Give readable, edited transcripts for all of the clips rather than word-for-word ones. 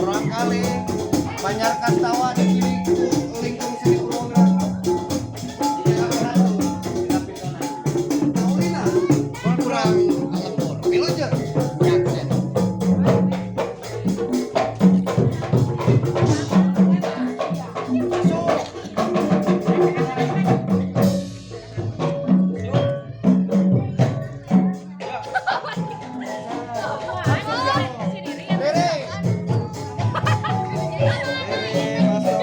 Murangkalih Banjar Kastawa di kiri lingkung seni Purwogerak. Paulina kurang lembur. Wilujeng nyaksen. Masuk. Rere. Rere masuk.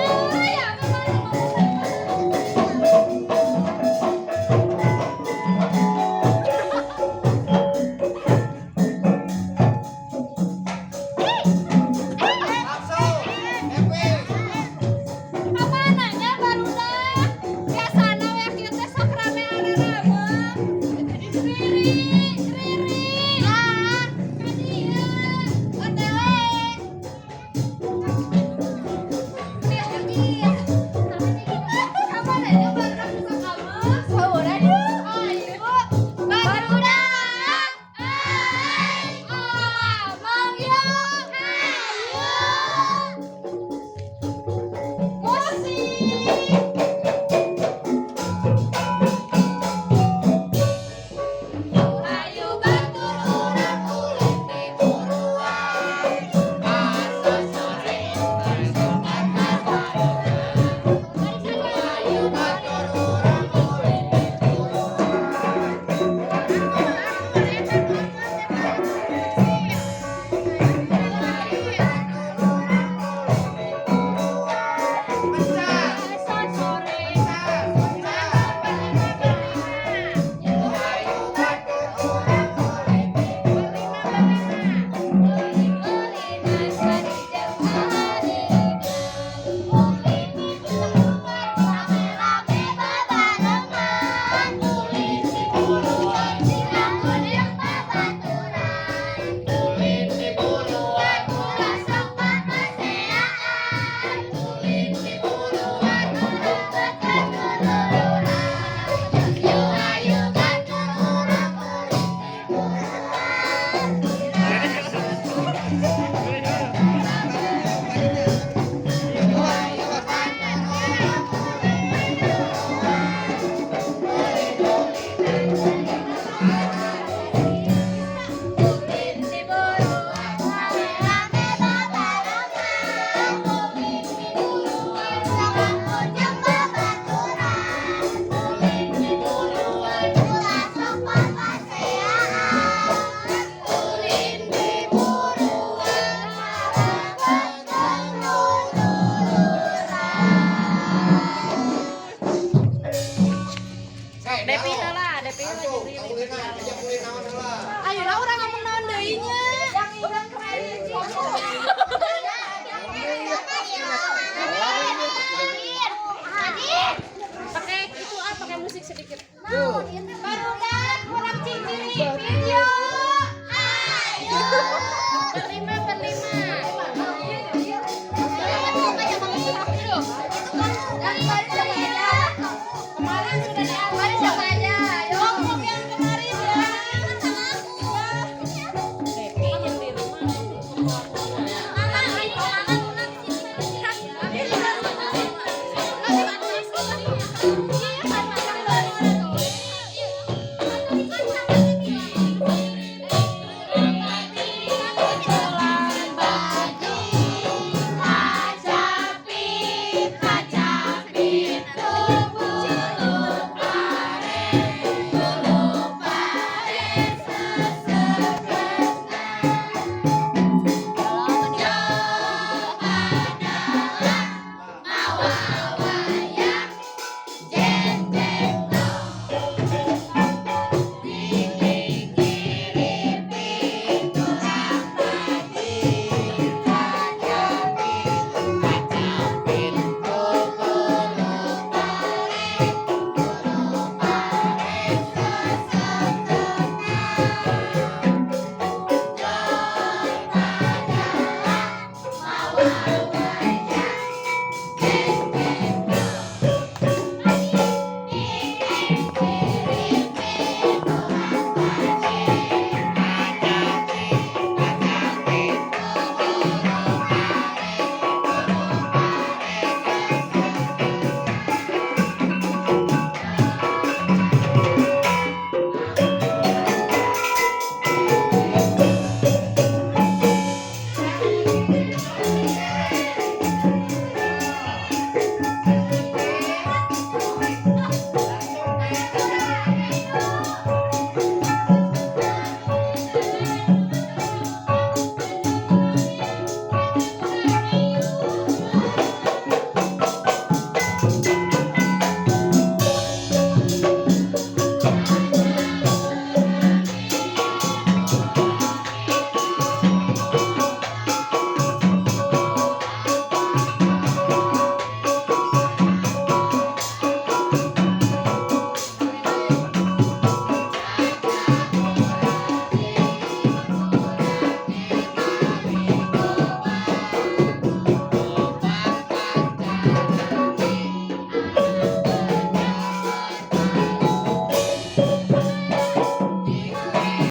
Masuk. Happy. Kamananya barudak? Biasana we kieu teh sok rame ararame. Riri, Riri, ah, ka dieu. OTW. Meni ugis. Kamananya barudak bisa kamu? Saurang yuk. Ayo. Barudak. Amang yuk. Ayo. Musik. Ayo batur urang ulin di buruan. Asa sore sopan. Ayo batur urang ulin di buruan. Ayo batur urang ulin di buruan. Pecah. Asa sore. Pecah. Pecah. Ayo batur urang ulin di buruan. Ulin-ulinan jeung ahadinan. Ulin di buruan rame-rame babarengan. Ulin di buruan sing jeung babaturan. Ulin di buruan. Ulah sok papaseaan. Ulin di buruan. Ulah betululuran. Yo ayo batur urang ulin di buruan. Ayo batur urang ulin di buruan. Ulin di buruan rame-rame babarengan. Ulin di buruan jeung babaturan. Ulin di buruan. Ulah sok papaseaan. Ulin di buruan harapan keluluran. Hey, Depi heula, Depi heula Langsung, jeung Riri. kaulinan, aya ulin naon heula. Ayeuna urang ngomong naon deui nya? Yang urang keren. Pakai itu ah, pakai musik sedikit. Yuk. Barudak.